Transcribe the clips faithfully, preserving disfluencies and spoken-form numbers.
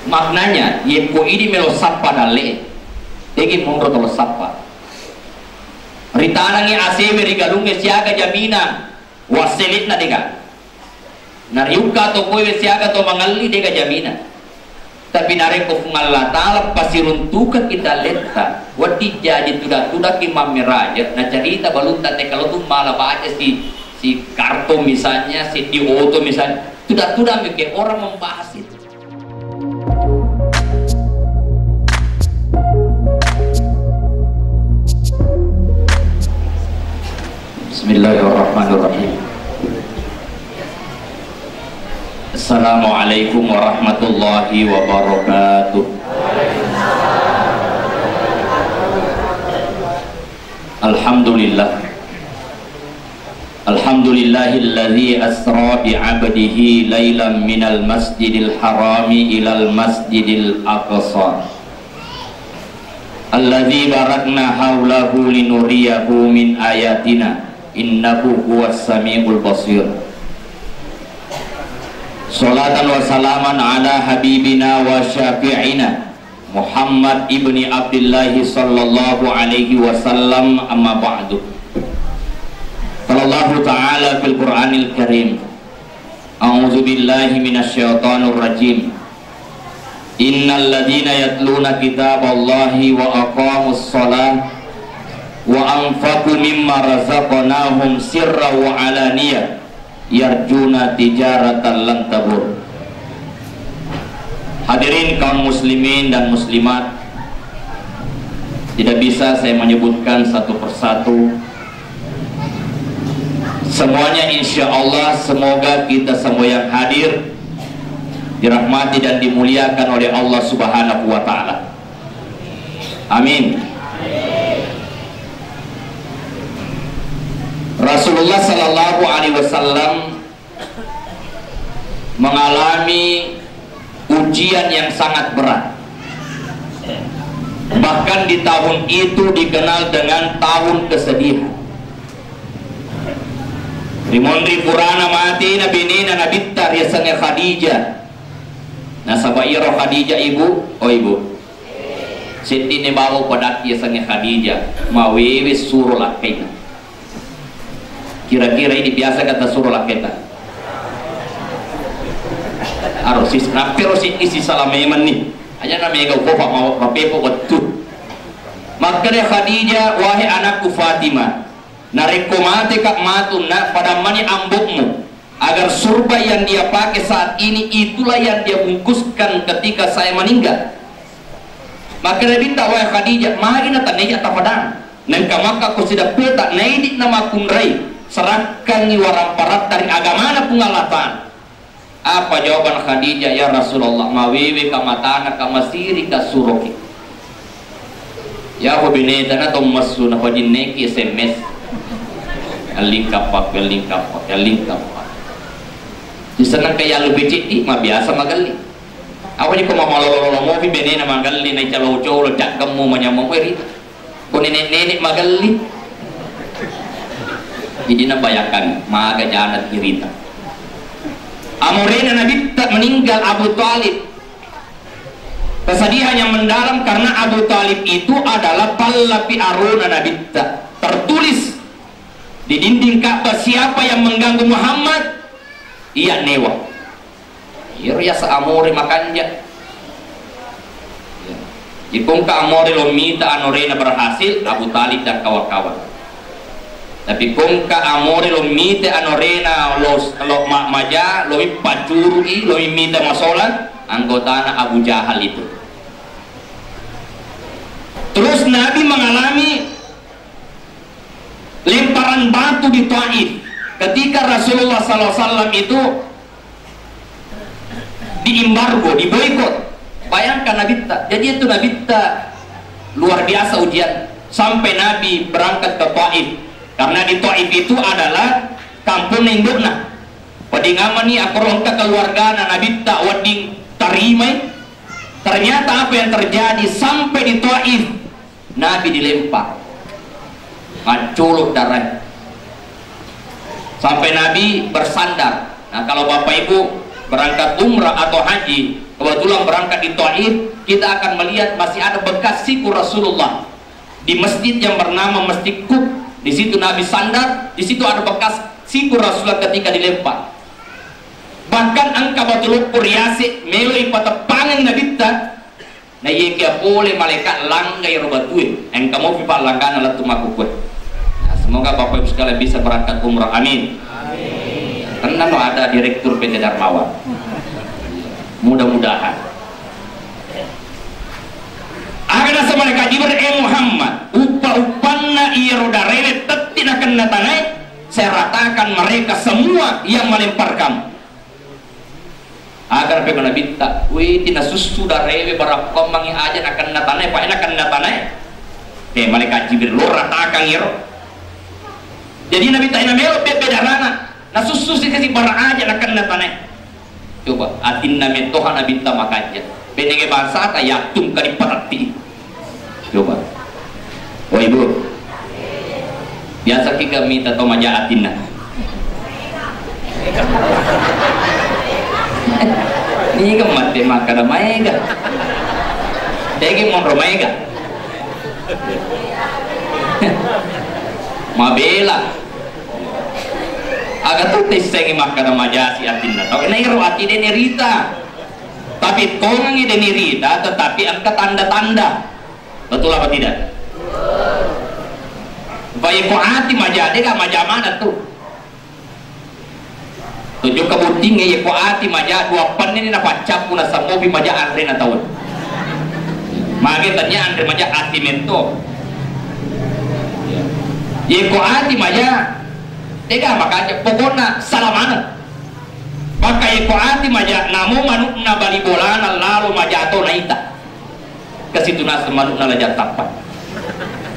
Maknanya, yekko idi melo sappa dalle, degi monro tolo sappa. Ritanangi asewe ri galungnge siaga jaminang, wassele'na dega. Nariukka to kowe siaga to mangelli dega jaminang. Tapi narekko Puang Allah Ta'ala pasiruntukeng kita letta, wedding jaji tuda-tudaki mammeraja, nacarita balutta tekka lo tu mala baca si, si karton misalnya, si di oto misalnya, tuda-tuda meke orang membahas itu. Bismillahirrahmanirrahim. Assalamualaikum warahmatullahi wabarakatuh. Alhamdulillah. Alhamdulillahilladzi asra bi'abdihi lailan minal masjidil harami ilal masjidil aqsa. Alladzi barakna haulahu linuriyahu min ayatina, innahu huwas samiul basir. Salatan wa salaman ala habibina wa syafi'ina Muhammad ibni Abdillahi sallallahu alaihi wasallam, amma ba'du. Qala Allahu ta'ala fil Qur'anil Karim, a'udzu billahi minasy syaithanir rajim. Innal ladzina yatluna kitaballahi wa aqamus shalah wa anfaqu mimma razaqnahum sirran wa alaniyah yarjuna tijaratan lan tabur. Hadirin kaum muslimin dan muslimat, tidak bisa saya menyebutkan satu persatu. Semuanya insya Allah, semoga kita semua yang hadir dirahmati dan dimuliakan oleh Allah Subhanahu wa Ta'ala. Amin. Rasulullah sallallahu alaihi wasallam mengalami ujian yang sangat berat. Bahkan di tahun itu dikenal dengan tahun kesedihan. Rimonri purana mati na benena Nabitta riasengnge Khadijah. Nasaba iyaro Khadijah, Ibu, oh Ibu, seddinne bawang padakki yasengnge Khadijah, mawewe suro lakkainna. Kira-kira idi biasa kata suro lakkaita? Aro sis, nappero siddi sisala memenni. Aja na mega upopa ma-, mapepo wettu. Makkeda Khadijah, "Wahai anakku Fatimah, narekko mateka matu, nak, padammani ambo'mu, agar surba yang dia pakai saat ini itulah yang dia bungkuskan ketika saya meninggal." Makkeda Nabitta, "Wahai Khadijah, magi na tanneja tapadang. Nengka makka ko sidappeta, naidi na makkunrai, serakkangi waramparatta ri agamana Puang Allah Ta'ala." Apa jawaban Khadijah, "Ya Rasulullah, mawewe ka matana ka masiri ka suroki." Yako beneta na to messu na pajinneki S M S. Allingkappa, allingkappa, allingkappa. Sisenna ka yallu beceddi, mabiasa magelli. Apa ni ko mamalolo-lolo mopi benena magelli, na calo-colo, cakkammu, manyammu, eri. Ko nenek-nenek magelli. Jadi nabayangkan, maga jana irita. Amorena Nabitta meninggal Abu Talib. Kesedihan yang mendalam karena Abu Talib itu adalah pallapi arona Nabitta. Tertulis di dinding Ka'bah, "Siapa yang mengganggu Muhammad, ia newa." Iyaro yaseng amore makanja. Ya. Jadi ko engka amore lo mita anorena berhasil, Abu Talib dan kawan-kawan. Tapi ko engka amore lo mita anorena lo, lo ma-, maja, lo mi paccurui, lo mi mita masolang, anggotana Abu Jahal itu. Terus Nabi mengalami lemparan batu di Taif. Ketika Rasulullah sallallahu alaihi wasallam itu diembargo, diboikot. Bayangkan Nabitta. Jadi itu Nabitta luar biasa ujian. Sampai Nabi berangkat ke Taif. Karena di Taif itu adalah kampung indukna. Wedding amani akkorongka keluargana Nabitta wedding tarimai. Ternyata apa yang terjadi sampai di Taif, Nabi dilempar. Macculuk darah. Sampai Nabi bersandar. Nah, kalau Bapak Ibu, Berangkat umrah atau haji, kebetulan berangkat di Taif, kita akan melihat masih ada bekas siku Rasulullah di masjid yang bernama Masjid Qub. Di situ Nabi sandar, di situ ada bekas siku Rasulullah ketika dilempar. Bahkan engka batu loppo riase melo ipateppangeng Nabitta. Na iye kia pole malaikat langgai ro batue, engka mopi pallanggana lettu makkukue. Nah, semoga Bapak Ibu sekalian bisa berangkat umrah. Amin. Tenang, no ada Direktur P T Darmawan. Mudah-mudahan. Aga nasa malaikat Jibril, "Eh Muhammad, uppa-uppanna iyaro darewe tetti nakenna tanae, saya ratakan mereka semua yang melempar kamu." Aga napekko Nabitta, witi nasussu darewe barappuammangi aja nakenna tanae, pae nakenna tanae. Eh, malaikat Jibril lo ratakang iyaro. Jadi Nabitta ina melo bebbe darana, nasussu si kasi bara aja nakenna tanae. Coba, atinna mettoha Nabitta makanja. Benege bangsata yattung kadi patatti. Coba. Oh, Ibu. Biasa ki kami tato maja atinna. Niga mate makkada maega. Tegi monro maega. Mabela. Aga tu tessengi makkada majasi atinna tau. Na iro ati de nerita. Tapi tongengi de nerita, tetapi engka tanda-tanda. Betul apa tidak? Baik ko ati maja de ga maja mana tu. Tuju kabuttingnge, ye ko ati maja dua penne ni napaccappu nasemmopi maja anrena taun. Mage tania anre maja ati metto. Ye ko ati maja, tega makaja pokokna salamana. Maka ye ko ati maja namo manukna bali bolana lalo maja to naita. Kasitu naseng manukna laja tappa.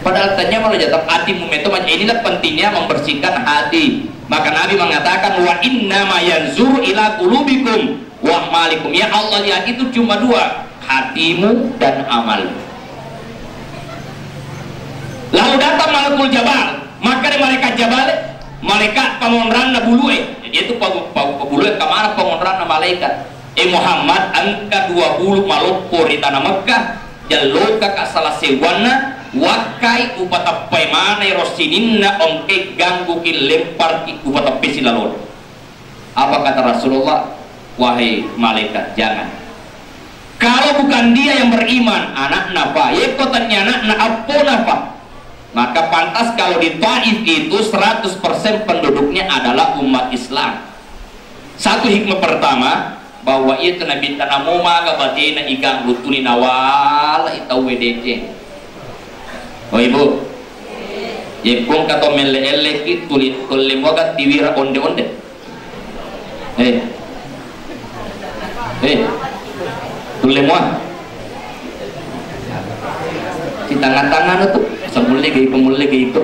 Padahal tanya malah jatap atimu meto maja. Inilah pentingnya membersihkan hati. Maka Nabi mengatakan, "Wa inna ma yanzuru ila qulubikum wa amalikum." Ya Allah lihat itu cuma dua, hatimu dan amal. Lalu datang malakul jabal, maka dari malaikat jabal, malaikat pangonranna bulue. Jadi itu pagu- pagu- pabulue kamana pangonranna malaikat. E Muhammad, engka dua bulu maloppo ri tana Mekkah, jallokaka sala sewwanna, wakkai upateppai manai ro sininna ongke gangguki lemparki upateppe silalona. Apa kata Rasulullah? Wahai malaikat, jangan. Kalau bukan dia yang beriman, anakna pa, yekko tania anakna, appona pa. Maka pantas kalau di Taif itu seratus persen penduduknya adalah umat Islam. Satu hikmah pertama, bahwa itu Nabi tanamo maga batena igang rutuni nawala itau wedece. Oh Ibu, yekko engka to melle-elleki tuli tolle moga tiwira onde-onde. Eh. Eh. Tulle mua. Di tengah-tengah tu, semulle gaitu, mulle gaitu.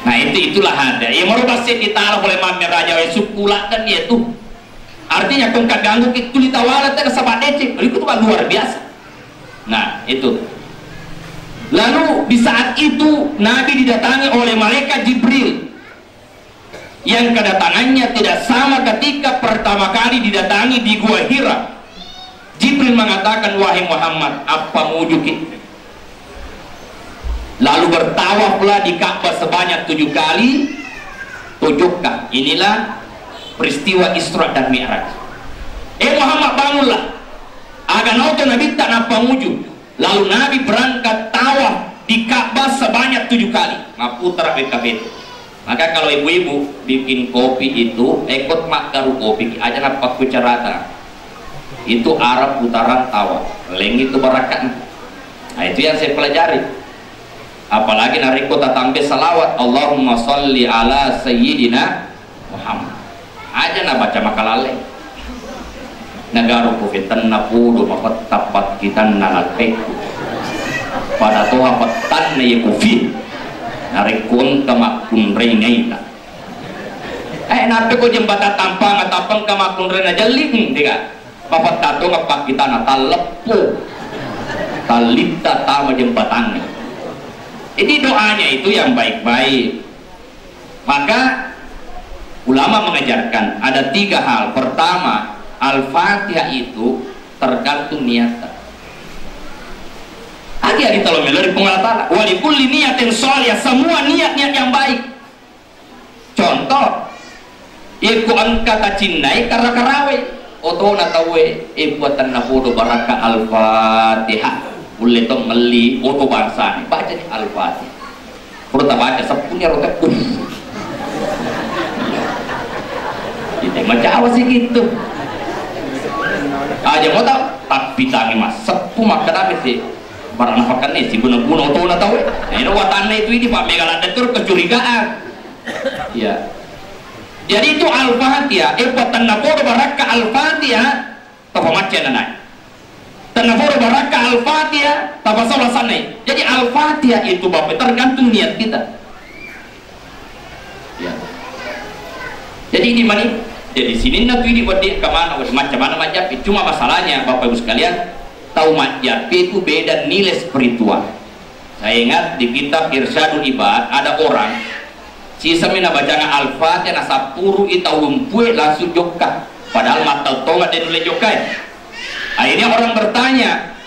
Nah, itu itulah ada. Ya mau pasti ditaro oleh mamme raja we sukula dan dia tu. Artinya kong kaganggu ki tuli tawala tega sabadece. Itu luar biasa. Nah, itu. Lalu di saat itu Nabi didatangi oleh malaikat Jibril. Yang kedatangannya tidak sama ketika pertama kali didatangi di Gua Hira. Jibril mengatakan, "Wahai Muhammad, apa mujuki?" Lalu bertawaflah di Ka'bah sebanyak tujuh kali. Tojokka. Inilah peristiwa Isra dan Mi'raj. Eh Muhammad, bangunlah. Aga naoto Nabitta nappa muju. Lalu Nabi berangkat tawaf di Ka'bah sebanyak tujuh kali. Maputar W K B. Maka kalau ibu-ibu bikin kopi itu, ekot makkaru kopi, aja napakku carata. Itu Arab putaran tawaf. Leng itu barakatnya. Nah, itu yang saya pelajari. Apalagi narekko tatampe salawat, Allahumma salli ala sayyidina Muhammad. Aja nabaca makalaleng. Nagaru kufitenna pudu mapetta pakkitanna latteku. Pada toha pettanna ye kufi. Narekko engka makkunrai naita. Eh, nappe ko jembatan tampang, tappeng ka makkunrai na jelli, hmm, tiga. Mapetta to pakkitanna talleppu. Tallitta tama jembatanna. Jadi doanya itu yang baik-baik. Maka Ulama mengajarkan ada tiga hal. Pertama, Al-Fatihah itu tergantung niatta. Agi-agi talo melo ri Puang Allah Ta'ala. Wa likulli niyatin shalihah, semua niat-niat yang baik. Contoh, yekko engka tacinnai kara-karawai, otona tauwe, e, buatanna bodo barakka Al-Fatihah. Ulle to melli oto bangsane, bacani Al-Fatihah. Pura tabaca, seppuni aro teppu. Ite macawa sih gitu. Aja mau tau, tapi tangi mas seppu makkada mete. Barang nafakanne si guna-guna otona tau. Nah, ini watanna itu ini Pak Mega ladde tur kecurigaan. Ya. Jadi itu Al-Fatihah, eh, patanna podo barakka Al-Fatihah, tapamacca nanai. Tennapodo barakka Al-Fatihah, tapasau lasanna. Jadi Al-Fatihah itu Bapak tergantung niat kita. Ya. Jadi ini mani, jadi sininna tu ini wedding kemana, wedding macam mana majappi. Cuma masalahnya Bapak Ibu sekalian, tahu majappi itu beda nilai spiritual. Saya ingat di kitab Irsyadul Ibad ada orang sisami nabacanga Al-Fatihah nasappurui tau lumpue langsung jokka. Padahal matau tonga de nulle jokka. Akhirnya orang bertanya,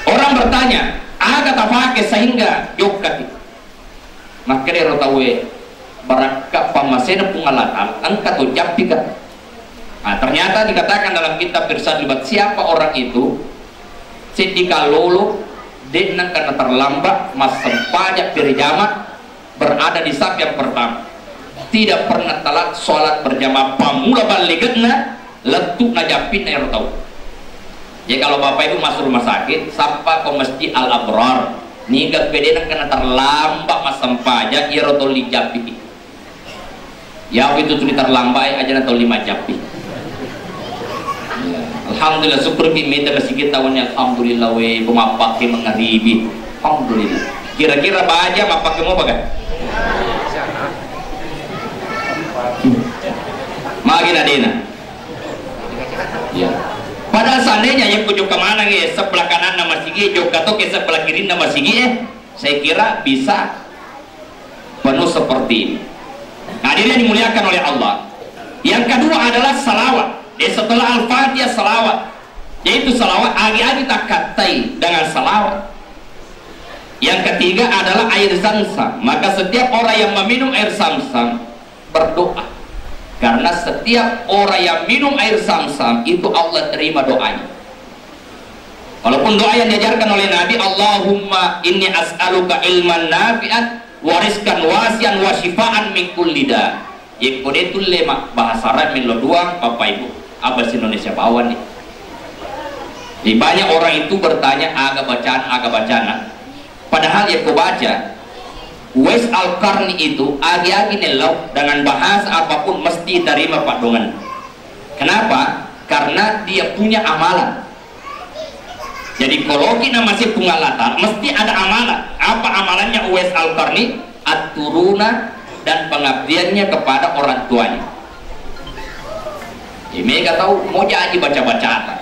orang bertanya, aga tafake sehingga jokkaki? Makkeda ero tauwe, barakka pammasena Puang Allah Ta'ala, engka to jappika. Nah, ternyata dikatakan dalam kitab Irsyadul Ibad, siapa orang itu? Seddi kallolo, de nengka terlambat massempajang berjamaah, berada di saf yang pertama. Tidak pernah telat sholat berjamaah, pamula ballighetna, lettu najappinna ero tau. Jadi kalau Bapak Ibu masuk rumah sakit, sappa ko Masjid Al Abrar. Niga pede nengka terlambat massempajang, ero tau lijappiki. Ya, itu tuli terlambat, eh, aja na tau lima jappi. Ya. Alhamdulillah, syukur ki meta masigi tawannya. Alhamdulillah, we, pemappake mengeribi. Alhamdulillah. Kira-kira baja mappake mau baga? Magi na dena. Ya. Padahal seandainya yang jokka manang, eh, sebelah kananna masigi, jokka to ke sebelah kirinna masigi, eh, saya kira bisa penuh seperti ini. Hadirin yang dimuliakan oleh Allah. Yang kedua adalah salawat. Jadi setelah Al-Fatihah salawat. Yaitu salawat agi-agi takattai dengan salawat. Yang ketiga adalah air zam-zam. Maka setiap orang yang meminum air zam-zam berdoa. Karena setiap orang yang minum air zam-zam itu Allah terima doanya. Walaupun doa yang diajarkan oleh Nabi, "Allahumma inni as'aluka ilman nafi'an wa rizqan wasi'an wa syifaan min kulli da." Yekko de tulle ma bahasa Arab melo doang, Bapak Ibu, bahasa Indonesia bawang nih. Jadi banyak orang itu bertanya, "Aga bacaan, aga bacaan." Padahal yekko baca, Uwais Al-Qarni itu agi-agi nellau dengan bahasa apapun mesti terima padongan. Kenapa? Karena dia punya amalan. Jadi koloki nama si Puang Allah Ta'ala, mesti ada amalan. Apa amalannya Uwais Al-Qarni? Atturuna dan pengabdiannya kepada orang tuanya. Jadi mega tau mau jadi baca-bacaan.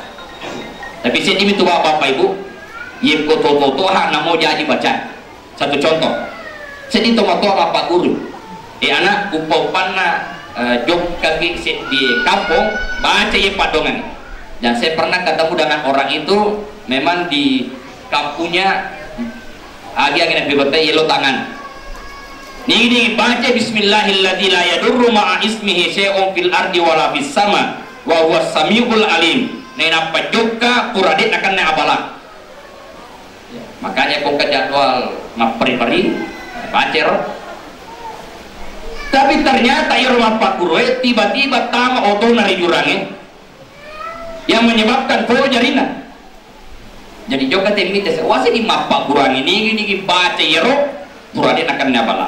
Tapi saya diminta bapak-bapak ibu, yekko toto-toha na mau jadi baca. Satu contoh, seddi tomatoa mappagguru, eh, anak, uppa-uppanna, eh, jokkaki seddi kampong, baca ye paddongan. Dan saya pernah ketemu dengan orang itu, memang di kampungnya agi-agi nabi kota yellow tangan. Nini baca bismillahilladzi la yadurru ma'a ismihi syai'un fil ardi wala fis sama wa huwas samiul alim. Nainappa jokka pura de nakenna abala. Ya, makanya kok ke jadwal mapperi-peri, baca ro. Tapi ternyata iro mappaggurue tiba-tiba tama otona ri jurange yang menyebabkan polo jarina. Jadi jokka temmi tes wase di mappaggurangi nigi-nigi baca iyaro pura de nakenna bala.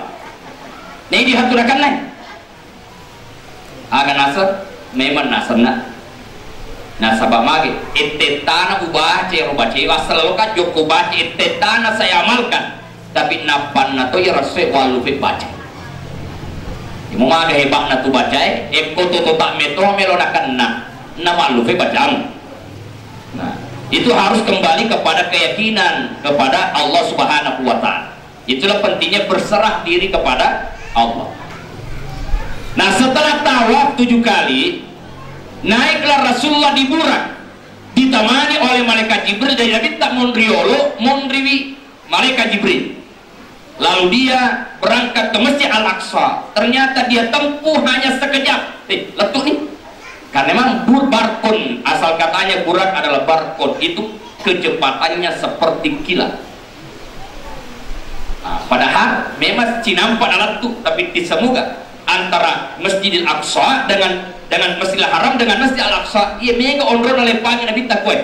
Nei di hatu nakenna. Aga naseng, memang nasenna. Nasaba mage, ettettana ubaca ero baca, assalloka jokko baca ettettana saya amalkan. Tapi nappanna to iyaro se wallufe baca. Imu maga hebatna tu bacae, ekko toto tak meto melo nakenna, na wallufe bacamu. Nah, itu harus kembali kepada keyakinan kepada Allah Subhanahu wa Ta'ala. Itulah pentingnya berserah diri kepada Allah. Nah, setelah tawaf tujuh kali, naiklah Rasulullah di Burak, ditemani oleh malaikat Jibril. Dari Nabi tak monriolo, monriwi malaikat Jibril. Lalu dia berangkat ke Masjid Al-Aqsa. Ternyata dia tempuh hanya sekejap. Eh, lettu' nih. Karena memang bur-, barkon, asal katanya Burak adalah barkon, itu kecepatannya seperti kilat. Nah, padahal memang cinampa' nalettu', tapi tisemuga antara Masjidil Aqsa dengan, dengan Masjidil Haram dengan Masjid Al-Aqsa, iya mega onrona lepangi Nabi takuai.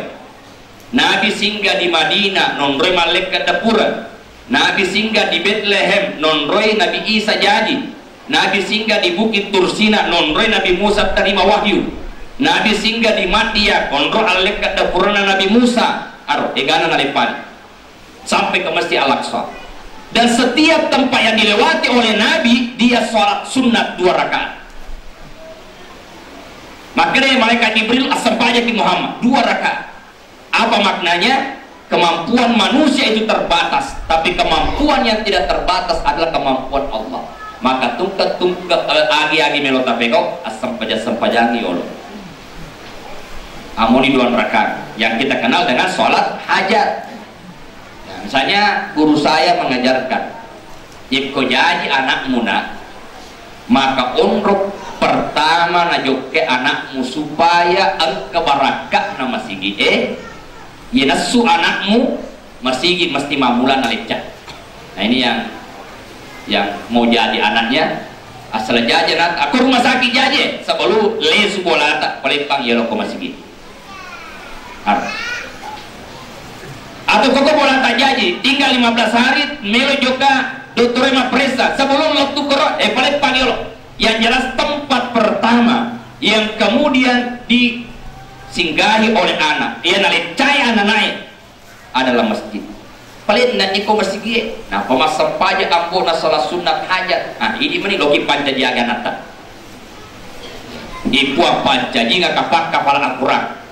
Nabi singgah di Madinah, nonroi malaikat dapuran. Nabi singgah di Betlehem, nonroi Nabi Isa jaji. Nabi singgah di Bukit Tursina, nonroi Nabi Musa terima wahyu. Nabi singgah di Madyan, onro malaikat dapuranna Nabi Musa. Aro, egana naleppani. Sampai ke Masjid Al-Aqsa. Dan setiap tempat yang dilewati oleh Nabi, dia sholat sunat dua rakaat. Makanya malaikat Jibril, "Assempajaki Muhammad, dua rakaat." Apa maknanya? Kemampuan manusia itu terbatas, tapi kemampuan yang tidak terbatas adalah kemampuan Allah. Maka tungke-tungke, eh, agi-agi melo tapegau, assempaja-sempajangi yolo. Amoni dua rakaat yang kita kenal dengan sholat hajat. Ya, misalnya guru saya mengajarkan, "Yekko jaji anakmu, Nak, maka onrok pertama najokke anakmu supaya engka barakka'na masigi e, yenassu anakmu masigi mesti mammula nalecca." Nah, ini yang, yang mau jadi anaknya, asal jaji anak, aku rumah sakit jaji, sebelum lesu bolata, paleppang yolo ko masigi. Har. Atau koko bola tak jaji, tinggal lima belas hari, melo jokka dottore mapparessa. Sebelum lettu koro, eh, paleppang yolo. Yang jelas tempat pertama yang kemudian disinggahi oleh anak, ia naleccai anak-anak adalah masjid. Paling nanti ko masjid, nah, pemassempajang ambo na sholat sunat hajat. Nah, ini meni loki pancaji aga natta. Ipuang pancajinga kapakka pala akurang.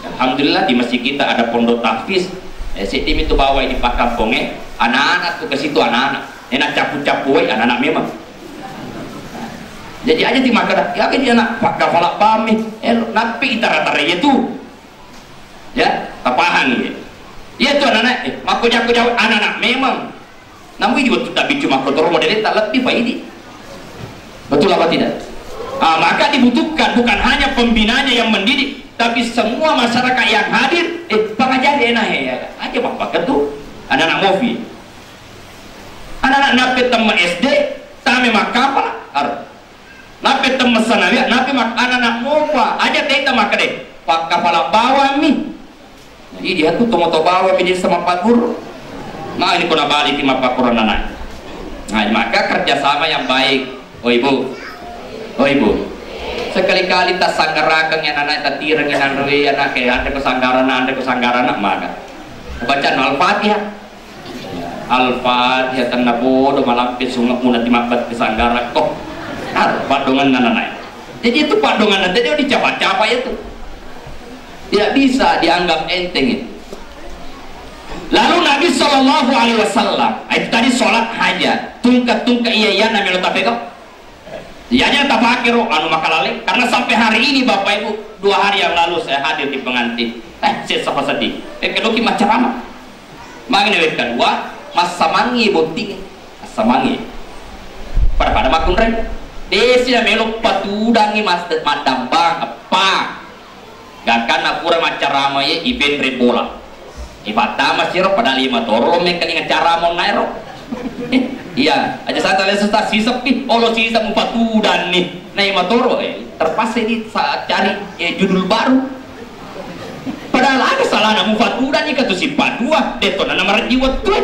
Alhamdulillah, di masjid kita ada pondok tahfiz. Eh, seddi mitu bawai di pakkampongnge, anak-anak tu ke situ anak-anak. Eh, na capu-capu wai anak-anak memang. Jadi aja ti makkeda, ya, ke dia anak pakka pala pami. Eh, napi itara-tara itu. Ya, tapahangi. Iya tu anak-anak, eh, makko jako jauh anak-anak memang. Namu idi wettu tabiccu makkotoro modele ta lebbi paidi. Betul apa tidak? Ah, maka dibutuhkan bukan hanya pembinanya yang mendidik, tapi semua masyarakat yang hadir, eh, pangajari enak ya. Aja bapak ketu, anak-anak mofi. Anak-anak nape temma S D, tame makkapala, ar. Nape temma sanawiyah, nape mak-, anak-anak mofa, aja teta makkede, pakkapala bawammi. Nah, idi aku tomoto bawa mi desa mappagguru. Nah, ini kona balik ki mappagguru anak. Nah, maka kerjasama yang baik. Oh, Ibu. Oh, Ibu. Sekali-kali tassanggarakeng ya anak, tatireng ya nanrui anak, kayak ada kesanggaran, ada kesanggaran, maka. Baca Al-Fatihah. Al-Fatihah, tenna bodo malampe sunge'mu nanti mabbat kesanggarakko. Ar, paddonganna nanai. Jadi itu paddonganna tadi dicapa-capa itu. Tidak bisa dianggap enteng itu. Lalu Nabi Shallallahu Alaihi Wasallam, itu tadi sholat hajat, tungke-tungke iya iya namelo tapeka. Iya aja tapake ro anu makalaleng, karena sampai hari ini Bapak Ibu, dua hari yang lalu saya hadir di pengantin. Eh, saya sapa sedih. Eh, kedoki macarama. Mangene wekka dua, massamangi botting. Massamangi. Pada-pada makkunrai. Desi na melo patudangi mas-, maddambang, eppa. Gakkanna pura maccarama ye, ibenre bola. Ipattama siro pada lima toro lo mengkalinga carama onnaero. Iya, aja sata lesu ta siseppi, olo sisep mupatudanni. Na ima toro, eh, terpaksa ini sa-, cari, eh, judul baru. Padahal ada salahna mupatudanni katu sipadua, detto nana mareji wettu.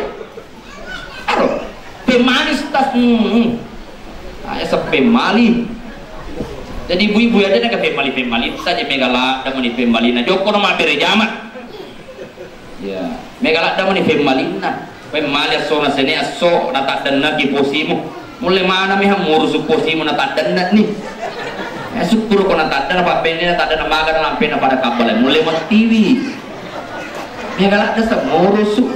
Aro, pemali stas, hmm. Aja sa pemali. Jadi ibu-ibu ya, dia naga pemali-pemali saja mega ladda mani pemali na joko no mabere jama. Ya, mega ladda mani pemalinna. Pemali assona sene asso, na taddenna ki posimu. Mulle mana meha murusu posimu na taddenna ni. Eh, syukur ko na taddenna, pa penne na taddenna maga na lampe na pada kabbala. Mulle mattiwi. Mega ladda sa murusu.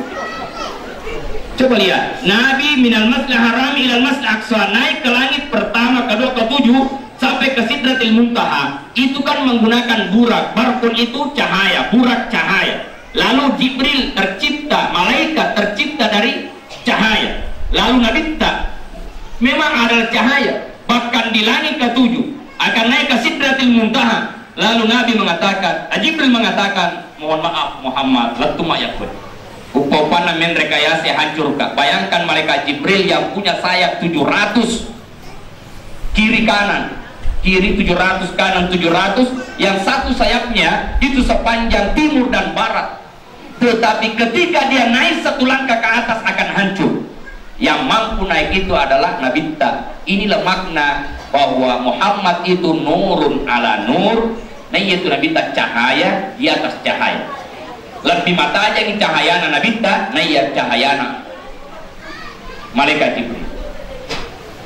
Coba lihat, Nabi minal Masjidil Haram ilal Masjidil Aqsa, naik ke langit pertama, kedua, ketujuh, sampai ke Sidratil Muntaha. Itu kan menggunakan burak. Barqun itu cahaya, burak cahaya. Lalu Jibril tercipta, malaikat tercipta dari cahaya. Lalu Nabitta memang adalah cahaya. Bahkan di langit ketujuh akan naik ke Sidratil Muntaha. Lalu Nabi mengatakan, eh, Jibril mengatakan, "Mohon maaf Muhammad, lettu mayakut." Uppa-uppanna menre kayase hancurka. Bayangkan malaikat Jibril yang punya sayap tujuh ratus, kiri kanan, kiri tujuh ratus, kanan tujuh ratus, yang satu sayapnya itu sepanjang timur dan barat. Tetapi ketika dia naik satu langkah ke atas akan hancur. Yang mampu naik itu adalah Nabitta. Inilah makna bahwa Muhammad itu nurun ala nur, naiya itu Nabitta cahaya di atas cahaya. Lebbi matajangngi cahayana Nabitta naiya cahayana malaikat Jibril.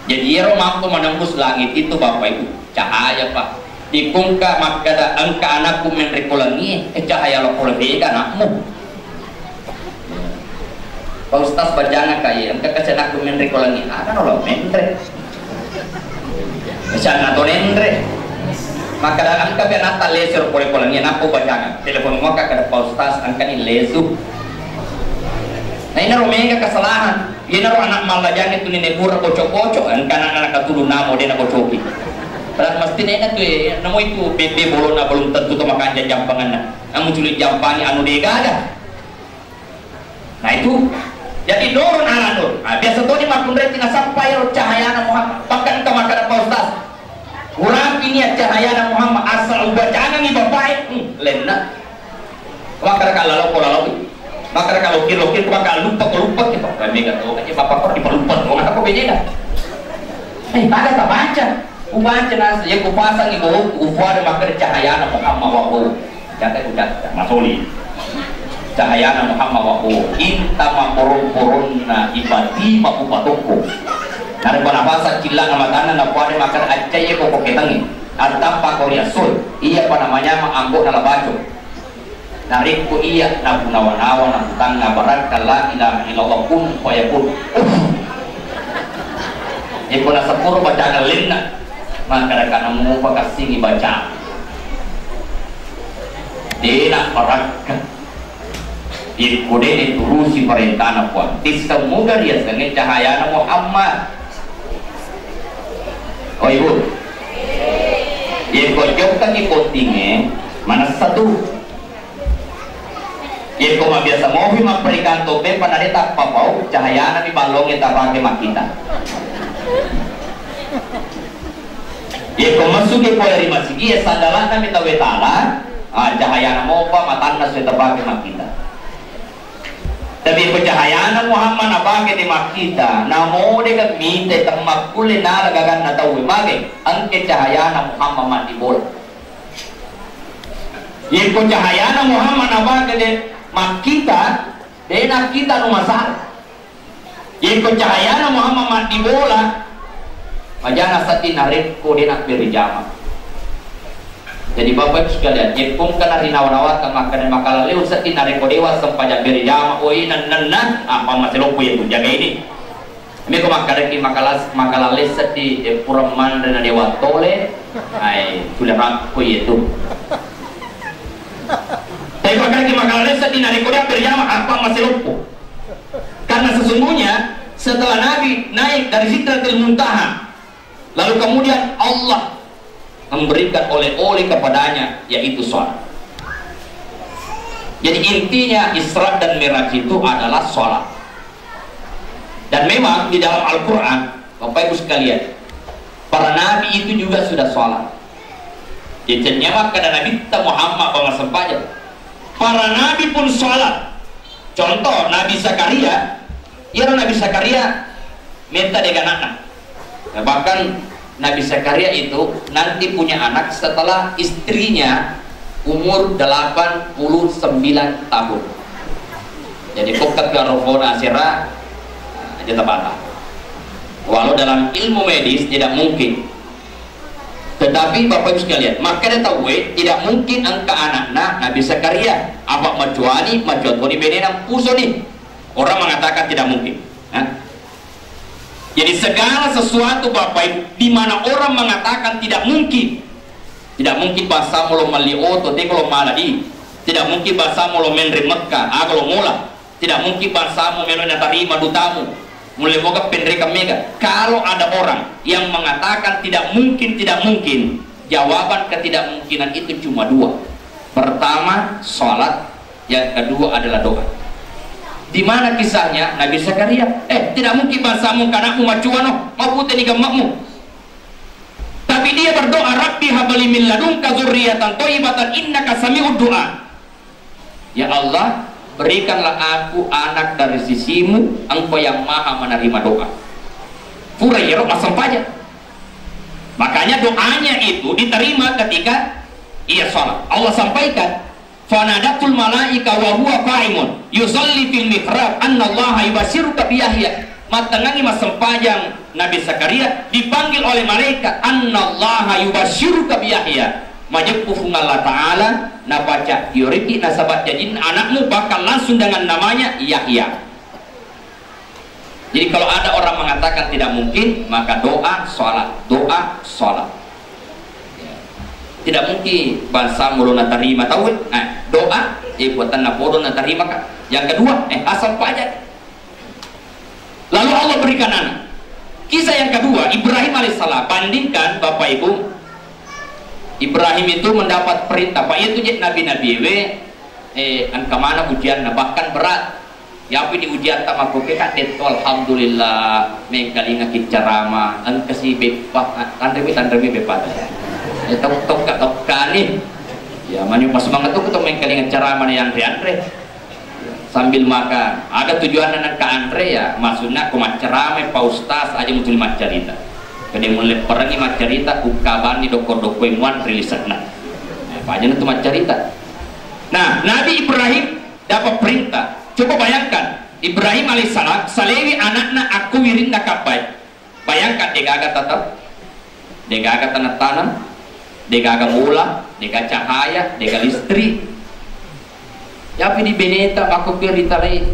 Jadi iyaro mampu menembus langit itu, Bapak Ibu, cahaya, Pak. Ikkungka makkeda engka anakku menre ko langie, eh, cahaya lo pole bega anakmu. Pak Ustaz, bacana kae, engka kasi anakku menre ko langie, ada no lo menre. Misalna to nenre. Makkeda engka pi anatta lesu ro pole ko langie, nappa bacana. Telepon mua ka kada Pak Ustaz, engkani lesu. Nah, inaro mega kesalahan. Iyanaro anak mallajangnge tu nene pura bocok-bocok, engka anakna nakatulung namo de nabocoki. Padahal mesti nena tu, eh, namo itu bebbe bolona belum tentu to makanja jampanganna. Namu culi jampangi anu de gaga. Nah, itu. Jadi nurun ala nur. Nah, biasa toni makkunrai tina sampai ro cahayana Muhammad. Bahkan engka makkeda Pak Ustaz, urapi nia cahayana Muhammad asal ubacangangi bapae. Hmm, lenna. Makkeda ka laloko laloi. Makkeda ka lokir lokir, makkeda luppa ko luppa ki. Bapak mega to, kan bapak ko dipaluppa to, ngata ko bejena. Eh, ada tak baca? Ubaca nasa, ya ku pasangi bohong, upuada makkeda cahayana Muhammad wa bohong. Jaka ku jaka, masoli. Cahayana Muhammad wa bohong. Inta maporong-poronna ibati mapupatokko. Narekko napasang cillana matanna, napuada makkeda accai ko ko ketangi. Attappa ko riassoi. Iya pa namanya ma anggo nalabaco. Narekko iya napunawa-nawa, naputangnga barakka la ilaha illallah, kun fayakun. Uff. Iyako naseppuro bacang ellenna, makkadaka namupa kassingi baca. Dena barakka. Iyako dene turusi parentana Puang. Tisseng muga riasengnge cahayana Muhammad. Oh, Ibu. Iyako jokkaki bottingnge, manessa tu. Iyako mabiasa mopi mapparikang toppe, panade tappa pau, cahayana mi ballongnge tapake makkita. Iyako massuki pole ri masigi, e, sandalana mi tauwe tala, ah, cahayana mopa matanna sue tapake makkita. Tapi ko cahayana Muhammad napake de makkita, namode kan mite temmakkulle nala gaganna tauwe mage, engke cahayana Muhammad mandi bola. Yekko cahayana Muhammad napake de makkita, de nakkita nu masalah. Yekko cahayana Muhammad mandi bola, majana seddi narekko de nabbere jama. Jadi Bapak Ibu sekalian, yekko engka narinawa-nawakang makkeda makala leo seddi narekko dewa sempajang bere jama, oi nennenna, apa masih loppo ya tu jaga ini. Meko makkadaki makala, makala leo seddi, eh, pura manre na dewa tole, ai, tule rakko iya tu. Tapi makkadaki makala leo seddi narekko dia bere jama, apa masih loppo. Karena sesungguhnya setelah Nabi naik dari Sidratil Muntaha, lalu kemudian Allah memberikan oleh-oleh kepadanya, yaitu sholat. Jadi intinya Isra dan Mi'raj itu adalah sholat. Dan memang di dalam Al-Quran, Bapak Ibu sekalian, para nabi itu juga sudah sholat. Jadi, makkada Nabi Muhammad bawang sempajang. Para nabi pun sholat. Contoh, Nabi Zakaria, iyaro Nabi Zakaria metta de ganakna. Nah, bahkan Nabi Zakaria itu nanti punya anak setelah istrinya umur delapan puluh sembilan tahun. Jadi, pokka ke arofona asera aja tabata. Walau dalam ilmu medis tidak mungkin. Tetapi Bapak Ibu sekalian, makkada tauwe tidak mungkin engka anakna Nabi Zakaria. Apa macuani, macuani benena pusoni. Orang mengatakan tidak mungkin. Hah? Jadi segala sesuatu Bapak Ibu, di mana orang mengatakan tidak mungkin, tidak mungkin bangsamu lo melli oto, teko lo mala di. Tidak mungkin bangsamu lo menre Mekka, aga lo mola. Tidak mungkin bangsamu melo natarima dutamu. Mulle moga penrekang mega. Kalau ada orang yang mengatakan tidak mungkin, tidak mungkin, jawaban ketidakmungkinan itu cuma dua. Pertama, sholat. Yang kedua adalah doa. Di mana kisahnya Nabi Zakaria? Eh, tidak mungkin bangsamu kanakmu macuano, maputeni gemmakmu. Tapi dia berdoa, "Rabbi habli min ladunka dzurriyyatan thayyibatan innaka sami'ud du'a." Ya Allah, berikanlah aku anak dari sisimu, Engkau yang maha menerima doa. Pura iyaro massempajang. Makanya doanya itu diterima ketika ia sholat. Allah sampaikan, "Fanadatul malaika wa huwa qaimun yusalli fil mihrab annallaha yubasyiruka bi Yahya." Mattengngangi massempajang Nabi Zakaria, dipanggil oleh malaikat, "Annallaha yubasyiruka bi Yahya." Majeppu Puang Allah Ta'ala, napaca, "Iyoriki nasaba jajinna anakmu bakal langsung dengan namanya Yahya." Jadi kalau ada orang mengatakan tidak mungkin, maka doa, sholat, doa, sholat. Ya. Tidak mungkin bangsamu lo natarima tau, eh, doa, eh, buatan napodo natarima ka. Yang kedua, eh, asal paja. Lalu Allah berikan anak. Kisah yang kedua, Ibrahim alaihissalam. Bandingkan, Bapak Ibu, Ibrahim itu mendapat perintah. Pak, itu je nabi-nabi we, eh, engka mana ujianna, bahkan berat. Yapi di ujian ta makkuke ka detto, alhamdulillah, mengkalinga ki carama, engka si beppa, tanremi, tanremi beppa. Ya, tok-, tokka, tokkani. Ya, manyo pas semangat tu, tu mengkalinga carama na yanre-yanre. Sambil makan. Aga tujuanna nengka anre ya, maksudna ko maccaramai Pak Ustaz aja mutuli maccarita. Kede mulle perengi maccarita, ukkabanni dokko-dokko muanre lisekna. Eh, pajana tu maccarita. Nah, Nabi Ibrahim dapat perintah. Coba bayangkan, Ibrahim alaihissalam salewi anakna akko wirinna kabbai. Bayangkan, degaga tata, degaga tanah-tanah, degaga bola, dega cahaya, dega listrik. Yapi di beneta makkuke ritalai.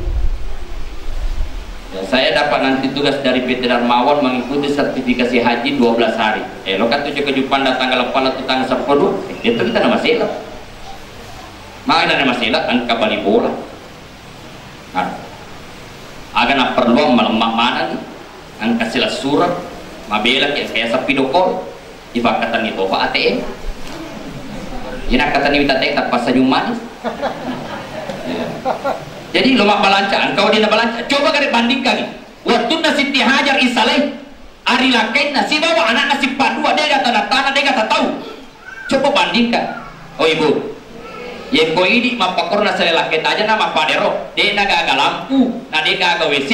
Ya, saya dapat nanti tugas dari P T Darmawan mengikuti sertifikasi haji dua belas hari. Eh, lo kan tujuh kejupan datang ke lepala tu tanggal sepuluh, itu kita nama sela. Mana nama sela, engka bali bola. Nah, aga napperluang malemma maneng, engka silessureng, mabela ki engka yaseng video call, ipakkatenni topa A T M. Ina katenni wita A T M tappa senyum manis. Jadi lo mabbalanca, engka wedding nabalanca. Coba gare bandingkangi. Wettunna Siti Hajar isalai, ari lakkainna sibawa anakna sipadua, dega tana-tana, dega tatau. Coba bandingkan. Oh ibu, yekko idi mappakorna sale lakkai tajana mappadero, de na gaga lampu, na de gaga W C.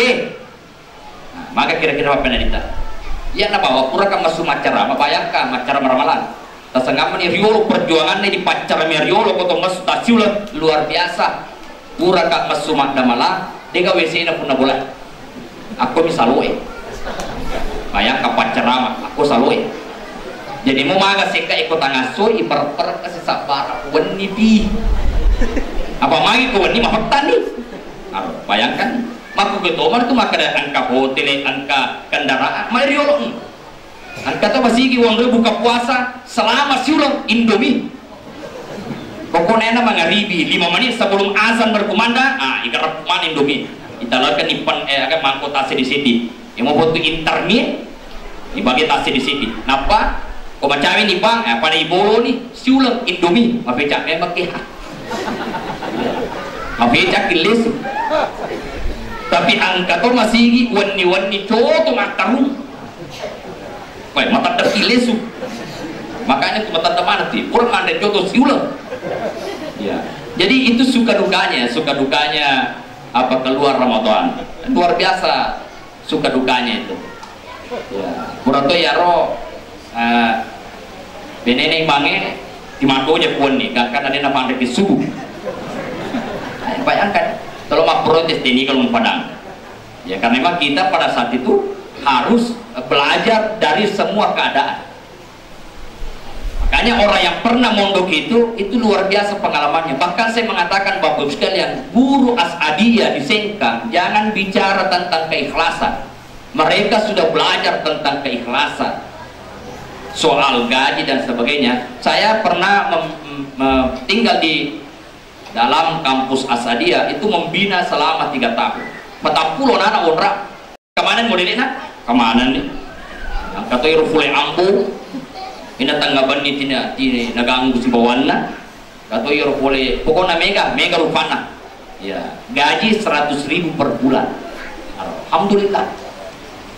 Nah, maka kira-kira apa nadita? Iya nabawa pura ka massu maccarama, bayangkan maccarama ramalang. Tasengammani riolo perjuanganna di paccarama riolo ko to massu tasiuleng luar biasa. Pura ka massu maddamalang, dega W C na punna bola. Akko mi saloe. Bayangkan paccarama, akko saloe. Jadi mo maga sekka iko tangassoi, iperper kasi sabbara wenni pi. Apa magi ko wenni mafettanni? Aro, bayangkan, makku ke tomar tu makkeda engka hotel, engka kendaraan, mai riolo. Engka to masigi uang buka puasa selama siuleng Indomie. Pokoknya enak mangaribi, lima menit sebelum azan berkumandang, ah, igarap mana Indomie. Italakan ipan, eh, agak mangkok tase di sini. Yang mau butuh intermie, dibagi tase di sini. Napa? Kau macam ini bang, eh, pada ibolo nih, siuleng Indomie, mafecak memang ke. Mafecak lesu. Tapi engka to masigi wenni-wenni coto mattarung. Wah, matadda ki lesu. Makanya tu matadda mana ti? Orang anda coto siuleng. Ya. Jadi itu suka dukanya, suka dukanya apa keluar Ramadan. Luar biasa suka dukanya itu. Ya, pura to yaro, eh, benene imange timatoja kuanni, gangkanna dena panre ki subuh. Eh, bayangkan, kalau mau protes ini kalau padang. Ya, karena memang kita pada saat itu harus, eh, belajar dari semua keadaan. Makanya Orang yang pernah mondok itu, itu luar biasa pengalamannya. Bahkan saya mengatakan, Bapak Ibu sekalian, guru As'adiyah di Sengkang, jangan bicara tentang keikhlasan. Mereka sudah belajar tentang keikhlasan, soal gaji dan sebagainya. Saya pernah mem- me- tinggal di dalam kampus As'adiyah, itu membina selama tiga tahun. Patappulo anak onra. Kemana modele'na? Kemana nih? Engka to iro pole ambo, ina tengnga benni tina, tina naganggu sibawanna. Engka to iro pole, pokokna mega, mega rupanna. Ya, gaji seratus ribu per bulan. Alhamdulillah.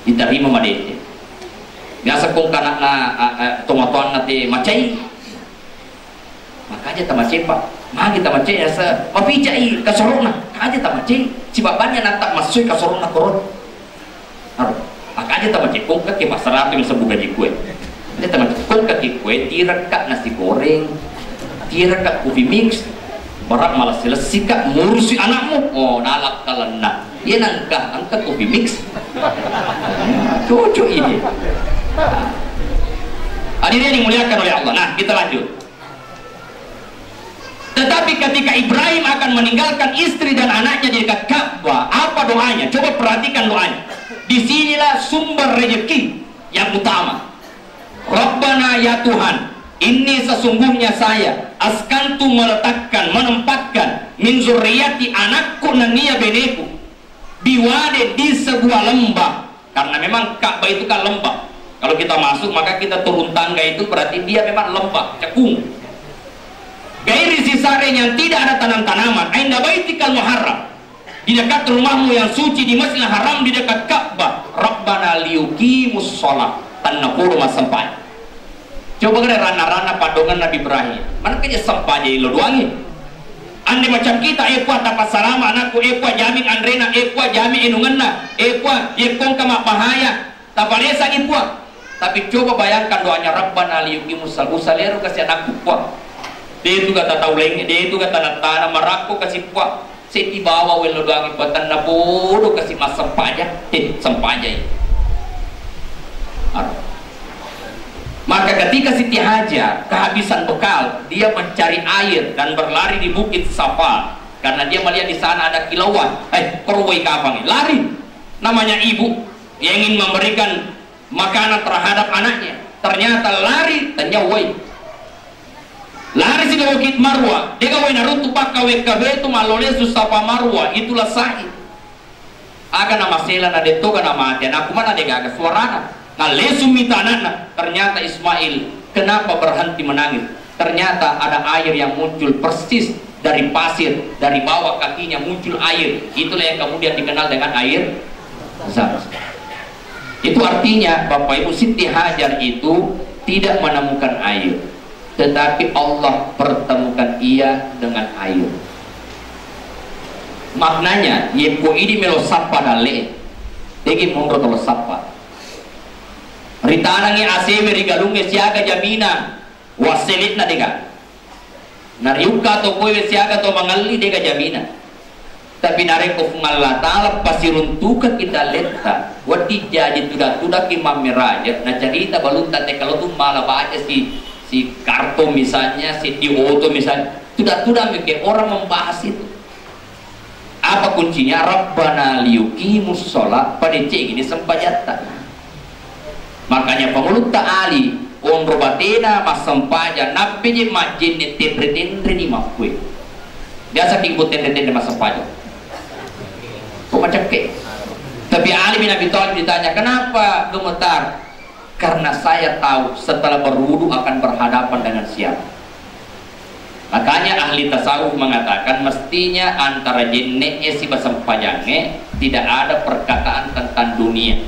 Diterima madeceng. Biasa ko engka anakna, a, a, tomatoanna te macai. Makaja tamacepa, magi tamace asa mapicai kasorona, kaja tamace, sibabannya nata massui kasorona korona. Aro, makaja tamace kongka ke pasaratu yang sebuka jikue. Dia tamace kongka ke kue, tirakka nasi goreng, tirakka kopi mix, barak malah selesika ngurusi anakmu. Oh, nalak kalenna. Iya nangka, angka kopi mix. Cocok ini. Hadirin yang dimuliakan oleh Allah. Nah, kita lanjut. Tetapi ketika Ibrahim akan meninggalkan istri dan anaknya di dekat Ka'bah, apa doanya? Coba perhatikan doanya. Disinilah sumber rezeki yang utama. Rabbana, ya Tuhan, ini sesungguhnya saya, askantu, meletakkan, menempatkan, min zurriyati, anakku nennia beneku, biwadin, di sebuah lembah. Karena memang Ka'bah itu kan lembah. Kalau kita masuk, maka kita turun tangga, itu berarti dia memang lembah, cekung. Gairi zizar'in, yang tidak ada tanam-tanaman, inda baitikal muharram, di dekat rumahmu yang suci, di Masjidil Haram, di dekat Ka'bah. Rabbana liyuqimus shalah, tennapodo massempajang. Coba kira ranna-ranna padongan Nabi Ibrahim. Mana kerja sempajang lo doangi? Ande macam kita, eh, Puang, tapassalama anakku, eh, Puang, jamin anrena, eh, Puang, jamin enungenna, eh, Puang, yekkongka mabbahaya, tapalesangi, Puang. Tapi coba bayangkan doanya, Rabbana liyuqimus shalah, usalero kasi anakku, Puang. Detu kata tau laingnge, detu kata nattana, marakko kasi, Puang. Seddi bawa wello doangi, patenna bodo kasi massempajang. Eh, sempajai. Maka ketika Siti Hajar kehabisan bekal, dia mencari air dan berlari di Bukit Safa karena dia melihat di sana ada kilauan. Eh, korowai kapang, lari. Namanya ibu yang ingin memberikan makanan terhadap anaknya. Ternyata lari, tanya woi. Lari si ke Bukit Marwa, dega woi naruntu pakka wekka betu malole su Safa Marwa, itulah sa'i. Aga namasela na detto ga namate, na kumana dega aga suarana. Nallesu mita anakna, ternyata Ismail, kenapa berhenti menangis? Ternyata ada air yang muncul persis dari pasir, dari bawah kakinya muncul air. Itulah yang kemudian dikenal dengan air Zam-zam. Itu artinya, Bapak Ibu, Siti Hajar itu tidak menemukan air, tetapi Allah pertemukan ia dengan air. Maknanya, yekko idi melo sappa dalle, degi monro tolo sappa. Ritanangi asewe ri galungnge siaga jamina, wasselekna dega. Nariukka to kowe siaga to mangelli dega jamina. Tapi narekko Puang Allah Ta'ala pasiruntukekki dalletta, wedding jaji tuda-tudakki mammeraja, nacarita balutta tekka lo tu mala baca si, si karton misalnya, si di oto misalnya, tuda-tuda meke orang membahas itu. Apa kuncinya? Rabbana liyuqimus shalah, padecengi ni sempajatta. Makanya pangulutta Ali, onro batena massempajang, nappeje majjenne tenre-tenre ni makkue. Biasa ki tenre-tenre massempajang. Kok macakke? Tapi Ali bin Abi Thalib ditanya, "Kenapa gemetar?" "Karena saya tahu setelah berwudu akan berhadapan dengan siapa." Makanya ahli tasawuf mengatakan mestinya antara jenne'e siba sempajangnge tidak ada perkataan tentang dunia.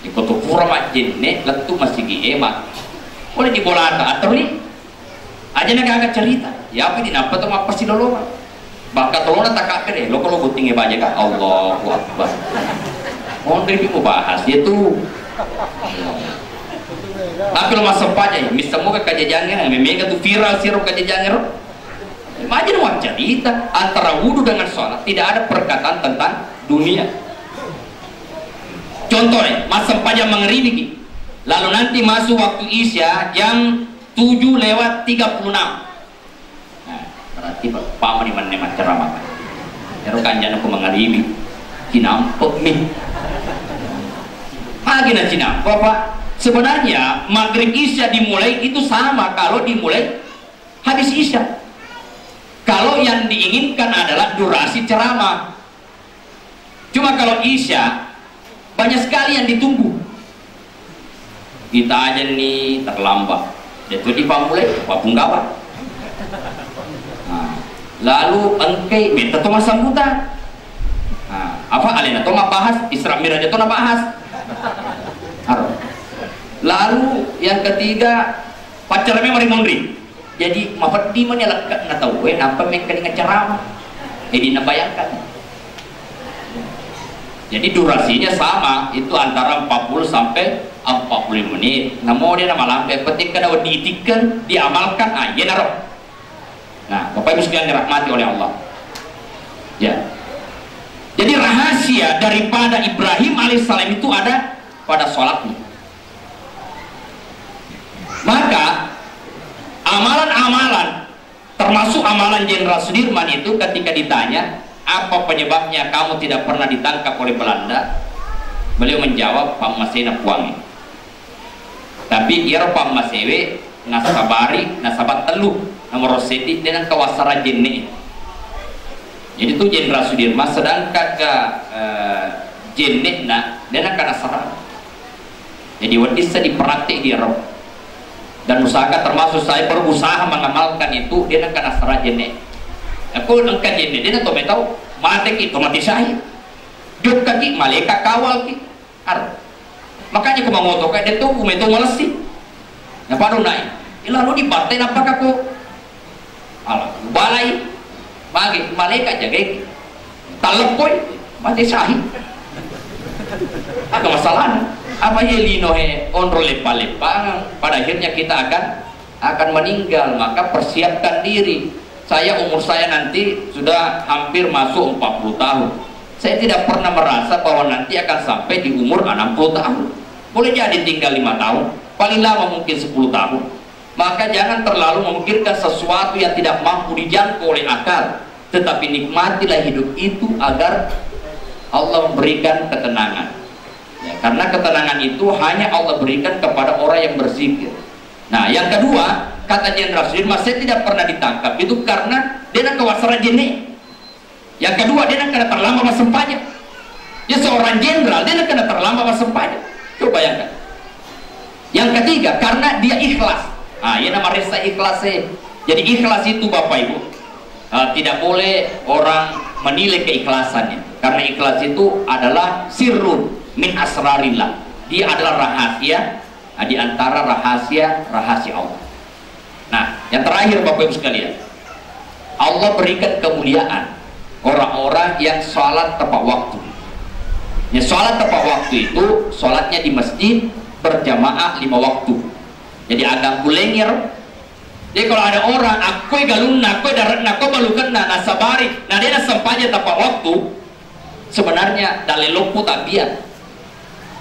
Iko tu pura majjenne lettu masigi e ma. Boleh di bolata atau ni aja na gaga cerita. Ya apa dinappa tu mappasilolongan. Bakka tolona takabbere, loko lo bottingnge baja ka, Allahu Akbar. Monri di mubahas, ya tu. Tapi lo massempajang, misseng moga kajajangnge, memega tu viral siro kajajangnge ro. Imagine waccarita, antara wudu dengan sholat, tidak ada perkataan tentang dunia. Contohnya, massempajang mangeribiki. Lalu nanti masuk waktu Isya jam tujuh lewat tiga puluh enam. Nah, berarti pa-, pamani menne macceramah. Ero kanjana ko mangaribi. Cinampe' mi. Magi na cinampe', Pak? Sebenarnya maghrib Isya dimulai itu sama kalau dimulai habis Isya. Kalau yang diinginkan adalah durasi ceramah. Cuma kalau Isya, banyak sekali yang ditunggu. Kita aja nih terlambat. Itu di pamulai, papunggawa. Nah, lalu engke metta to masambutan. Nah, apa alena to mabahas, Isra Miraj to nabahas. Aro. Lalu yang ketiga, pacar memang rimunri. Jadi mapeddi mani lekka'na tauwe, eh, nampa mengkalinga ceramah. Jadi nabayangkan. Jadi durasinya sama, itu antara empat puluh sampai empat puluh lima menit. Namo dia namalampe, penting kada diitikkan, diamalkan, ah, iya naro. Nah, Bapak Ibu sekalian dirahmati oleh Allah. Ya. Jadi rahasia daripada Ibrahim alaihissalam itu ada pada sholatnya. Maka amalan-amalan, termasuk amalan Jenderal Sudirman itu, ketika ditanya, "Apa penyebabnya kamu tidak pernah ditangkap oleh Belanda?" Beliau menjawab, "Pammasena Puangnge." Tapi iyaro pammasewe nassabari, nasaba tellu, nomoro seddi de nengka wassara jenne. Jadi tu Jenderal Sudirman, sedangkan ke, eh, jenne na de nengka nassara. Jadi wedding sa dipraktek di ero. Dan usahakan, termasuk saya berusaha mengamalkan itu, de nengka nassara jenne. Aku nengka jenne, de na to metau, mate ki, to mati syahid. Jokka ki, malaikat kawal ki. Ar. Makanya ku mangoto ka, de to ku metau malessi. Na padu nai. Ila lu dibatte nappa ka ko. Ala, balai. Magi, malaikat jagai. Talleppoi, mati syahid. Aga masalahnya? Apa ye lino he onro leppa-leppangang? Pada akhirnya kita akan, akan meninggal. Maka persiapkan diri. Saya, umur saya nanti sudah hampir masuk empat puluh tahun. Saya tidak pernah merasa bahwa nanti akan sampai di umur enam puluh tahun. Boleh jadi tinggal lima tahun, paling lama mungkin sepuluh tahun. Maka jangan terlalu memikirkan sesuatu yang tidak mampu dijangkau oleh akal, tetapi nikmatilah hidup itu agar Allah memberikan ketenangan. Ya, karena ketenangan itu hanya Allah berikan kepada orang yang berzikir. Nah, yang kedua, kata Jenderal Sudirman, "Saya tidak pernah ditangkap itu karena de nengka wassara jenne." Yang kedua, de nengka terlambat massempajang. Ya, seorang jenderal, de nengka terlambat massempajang. Coba bayangkan. Yang ketiga, karena dia ikhlas. Ah, iya nama resa ikhlas, eh. Jadi ikhlas itu, Bapak Ibu, ah, tidak boleh orang menilai keikhlasannya. Karena ikhlas itu adalah sirrun min asrarillah. Dia adalah rahasia, ah, di antara rahasia-rahasia Allah. Nah, yang terakhir, Bapak Ibu sekalian, Allah berikan kemuliaan orang-orang yang sholat tepat waktu. Ya, sholat tepat waktu itu sholatnya di masjid berjamaah lima waktu. Jadi agak kulenger. Jadi kalau ada orang akkoi galunna, akkoi dare'na, akkoi balukenna, nasabari, na de nassempajang tepat waktu, sebenarnya dalle loppo tabbia.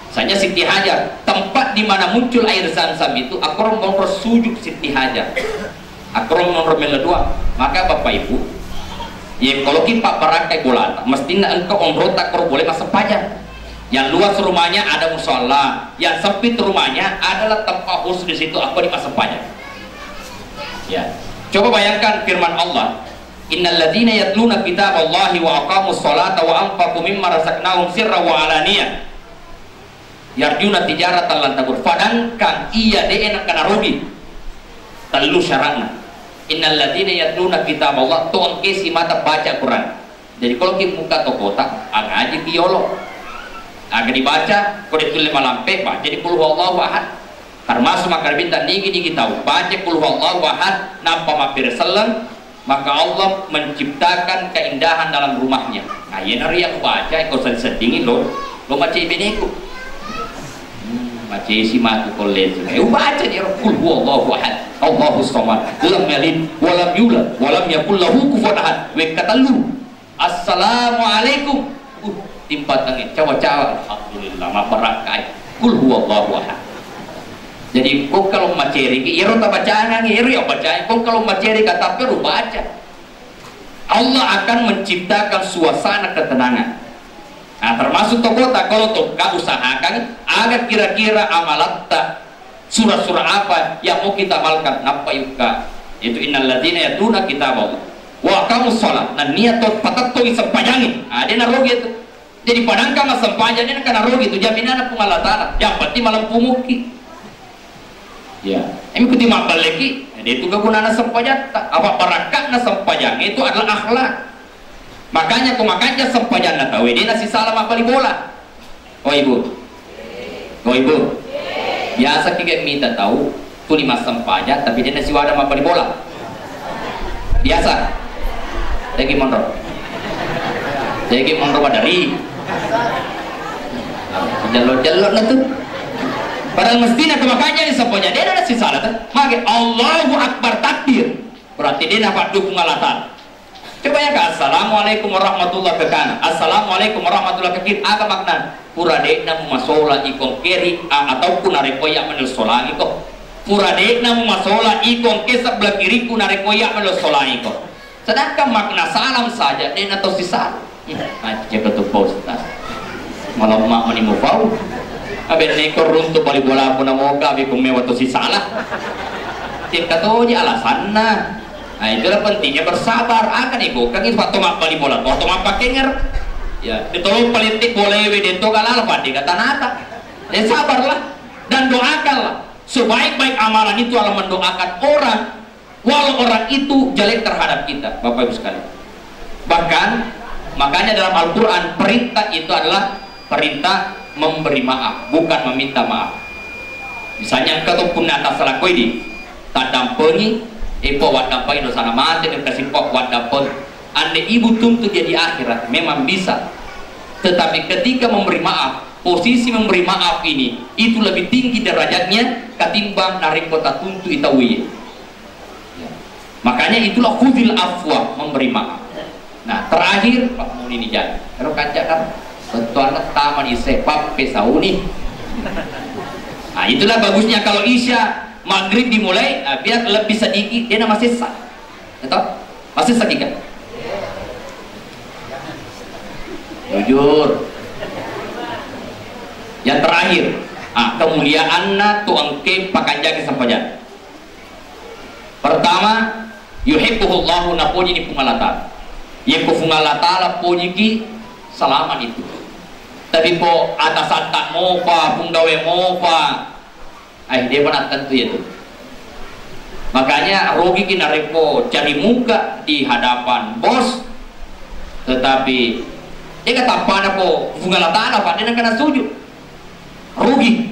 Misalnya Siti Hajar, tempat di mana muncul air Zam-Zam itu, akkoro monro sujud Siti Hajar. Akkoro monro melo dua. Maka Bapak Ibu, ye koloki pabbarakkai bolata, mestinna engka onrota koro boleh massempajang. Yang luas rumahnya ada musala, yang sempit rumahnya adalah tempat khusus di situ, akkoni massempajang. Ya. Coba bayangkan firman Allah, "Innalladzina yatluna kitaballahi wa aqamus sholata wa anfaqu mimma razaqnahum sirran wa alaniyah yarjuna tijaratan lan tabur." Fadangkang iya de'e nakkana rugi. Tellu syaratna. "Innalladzina yatluna kitaballah", to engke simata baca Quran. Jadi kalau ki muka tokota, angaji ki yolo. Aga dibaca, ko de tulle malampe, baca di Qul Huwallahu Ahad. Termasuk makkeda bintang nigi-nigi tau baca Qul Huwallahu Ahad, nampa mabbere selleng, maka Allah menciptakan keindahan dalam rumahnya. Nah, iyanaro yang baca, ko seddi-seddingi lo, lo macai beneku. Hmm, macai si matu kolle. Eh, ubaca di Qul Huwallahu Ahad, Allahus Samad, lam yalid walam yulad, walam yakul lahu kufuwan ahad. Wekka tellu. Assalamualaikum. Uh, timpatangnge cawa-cawa. Alhamdulillah, mabbarakkai. Qul Huwallahu Ahad. Jadi, ko kalau maceriki, iyaro tabacangangi, iyaro ya bacai, ko kalau maceriki, tapi ru baca. Allah akan menciptakan suasana ketenangan. Nah, termasuk tokota, kalau toka usahakan, aga kira-kira amalatta, sura-sura apa yang mau kita amalkan, nappa yukka. Itu innalladzina yatluna kitaballah wa aqamus shalah, nennia to patettongi sempajangi. Ah, de narogi itu. Jadi padangka massempajang, de nengka narogi itu, jaminanna Puang Allah Taala. Yang penting malempu mukki. Ya, emi kuti mabballeki, de tu kegunana sempajatta. Apa barakka'na sempajang itu adalah akhlak. Makanya ko makanja sempajanna tau, de nasisala mabbali bola. Oh, Ibu. Oh, Ibu. Biasa ki ga mita tau tuli massempajang, tapi de nasiwada mabbali bola. Biasa. Lagi monro. Lagi monro madari. Jello-jello na tu. Padahal mestinya ko makanja di sempajanna, de nasisala tu. Mage Allahu Akbar, takbir. Berarti de napaddukung Allah Taala. Coba ya, Kak, "Assalamualaikum warahmatullahi wabarakatuh." "Assalamualaikum warahmatullahi wabarakatuh." Aga makna? Pura de'na mumasola iko engke ri a-, atauku narekko iya menel solangi ko. Pura de'na mumasola iko engke sebelah kiriku narekko iya menel solangi ko. Sedangkan makna salam saja de'na to sisala. Ih, macca ko tu, Pak Ustaz. Malemma mani mupau. Abe neko runtu bali bola puna moga be kumme watu sisala. Tingka toji alasanna. Nah, itulah pentingnya bersabar. Akan ikukangi waktu mabbali bola, waktu mappakenger. Ya, itu lo politik bola ewe deto kalala pade kata nata. Ya, sabarlah dan doakanlah. Sebaik-baik amalan itu adalah mendoakan orang, walau orang itu jelek terhadap kita, Bapak Ibu sekalian. Bahkan, makanya dalam Al-Quran, perintah itu adalah perintah memberi maaf, bukan meminta maaf. Misalnya, engka to punna atas salakoi di, taddampengi, epo waddampengi dosana mate, dan kasih pok waddampengi. Andai ibu tuntut dia di akhirat, memang bisa. Tetapi ketika memberi maaf, posisi memberi maaf ini, itu lebih tinggi derajatnya ketimbang narekko tatuntut tau iye. Ya. Makanya itulah khudil afwa, memberi maaf. Nah, terakhir, Pak Muni ini jadi. Kalau kancana, betul anak taman ise, pappe sauni. Nah, itulah bagusnya kalau Isya, Maghrib dimulai, nah, biar lebih sedikit, dia nama sesa. Betul? Masih sedikit. Jujur. Yang terakhir, ah, kemuliaanna tu engke pakanjaki sempajang. Pertama, yuhibbuhullahu, napoji ni Puang Allah Taala. Yekko Puang Allah Taala pojiki, selamat itu. Tapi ko atasatta mopa, punggawe mopa, ai, de pa nattentu itu. Makanya rugi ki narekko cari muka di hadapan bos, tetapi de ka tappana ko Puang Allah Taala, Pak, de nengka nasujud. Rugi.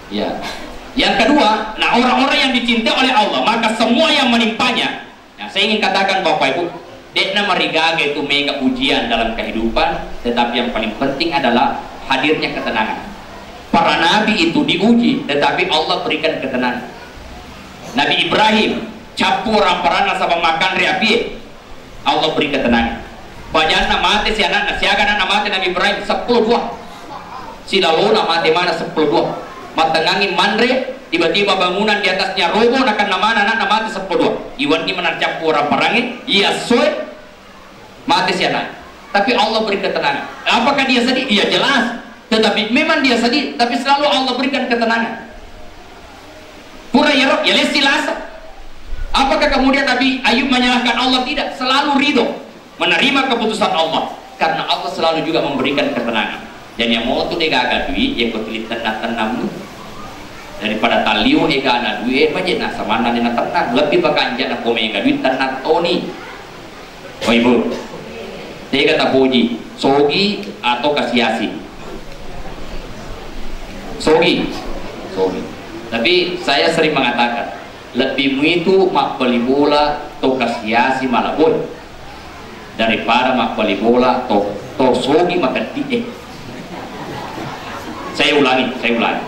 Ya. Yang kedua, nah, orang-orang yang dicintai oleh Allah, maka semua yang menimpanya. Nah, saya ingin katakan, Bapak Ibu, de'na marigaga itu mega ujian dalam kehidupan, tetapi yang paling penting adalah hadirnya ketenangan. Para nabi itu diuji, tetapi Allah berikan ketenangan. Nabi Ibrahim, cappu orang parana sabang makan ri api, Allah beri ketenangan. Pajanna mate si anakna, siaga anakna mate Nabi Ibrahim, seppulo dua. Silalona mate mana seppulo dua. Mattengangi manre, tiba-tiba bangunan di atasnya roboh, nakenna mana anakna mate seppulo dua. Iwanni manarcappu orang parange, iya soe, mate si anak. Tapi Allah beri ketenangan. Apakah dia sedih? Iya, jelas. Tetapi memang dia sedih, tapi selalu Allah berikan ketenangan. Pura iyaro, ya lesi lasa. Apakah kemudian Nabi Ayub menyalahkan Allah? Tidak, selalu ridho menerima keputusan Allah, karena Allah selalu juga memberikan ketenangan. Jadi yang mau tu degaga duit, ya kau tulis tenang-tenangmu. Daripada taliu egana duit, eh, maje na samanna de na tenang. Lebih bakanja na ko mega duit tenang toni. Oh, Ibu. Tega tapoji, sogi atau kasiasi? Sogi. Sogi. Tapi saya sering mengatakan, lebih muitu mabbali bola to kasiasi malaboi daripada mabbali bola to, to sogi makeddi, eh. Saya ulangi, saya ulangi.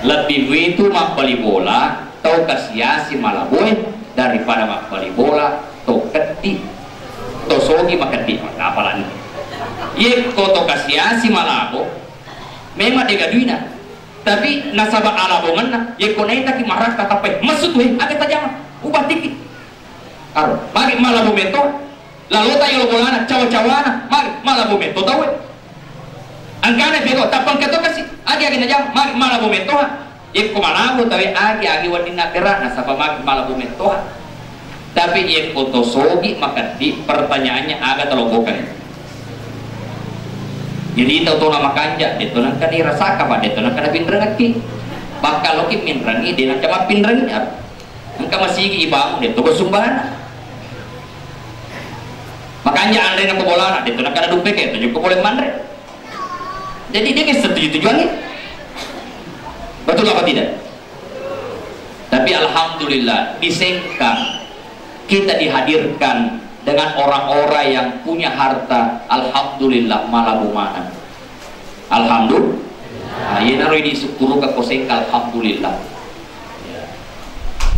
Lebih muitu mabbali bola tau kasiasi malaboi daripada mabbali bola to keddi, to sogi makeddi. Maka apalagi yekko to kasiasi malabo, memang dega duina. Tapi nasaba alabongenna, yekko naitaki marakka tappai, messu tu, eh, aga tajama, ubatiki. Aro, magi malabo metto, lalota yolo bolana, cawa-cawana, magi malabo metto tauwe. Angkana pego, tappa engka to kasi, agi-agi najama, magi malabo metto ha. Yekko malabo tauwe, agi-agi weddinna berana, saba magi malabo metto ha. Tapi yekko to sogi makeddi, pertanyaannya aga talobokan. Jadi tau tona makanja, detto nangka dirasaka, Pak, detto nangka napinrengekki. Bakka loki minrengi, de nangka mappinrengi. Engka masigi ibamu, detto ko sumbana. Makanja anre nako bolana, detto nangka nadumpeke, to jokko boleh manre. Jadi dia setuju-tujuannya. Betul apa tidak? Tapi alhamdulillah, di Sengkang kita dihadirkan dengan orang-orang yang punya harta, alhamdulillah, malabo maneng. Alhamdulillah. Nah, iyanaro disukkuruka ko Sengkang, alhamdulillah.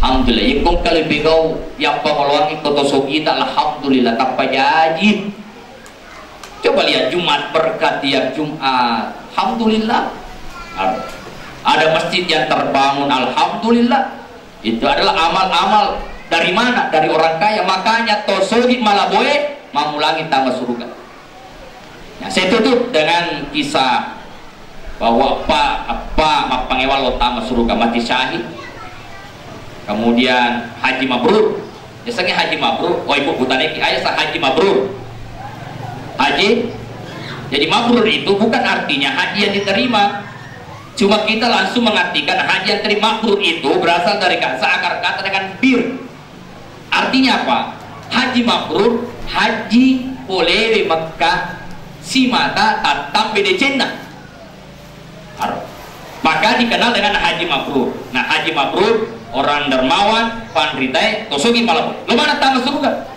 Alhamdulillah, yekko engka lebih gau, yappa moloangi ko to sogita, alhamdulillah, tappa jaji. Coba lihat Jumat berkah tiap Jumat. Alhamdulillah. Ada masjid yang terbangun, alhamdulillah. Itu adalah amal-amal dari mana? Dari orang kaya. Makanya to sogi malaboe mammulangi tama surga. Nah, saya tutup dengan kisah bahwa Pak, Pak Mappangewalo tama surga mati syahid. Kemudian Haji Mabrur. Biasanya Haji Mabrur, oh, ibu butaneki, aja sa Haji Mabrur. Haji, jadi mabrur itu bukan artinya haji yang diterima. Cuma kita langsung mengartikan haji yang terima. Mabrur itu berasal dari kata, akar kata dengan bir. Artinya apa? Haji mabrur, haji polewe Mekah, simata tattambe decenna. Aro. Maka dikenal dengan haji mabrur. Nah, haji mabrur, orang dermawan, panritae, to sogi malabo. Lo mana tama surga?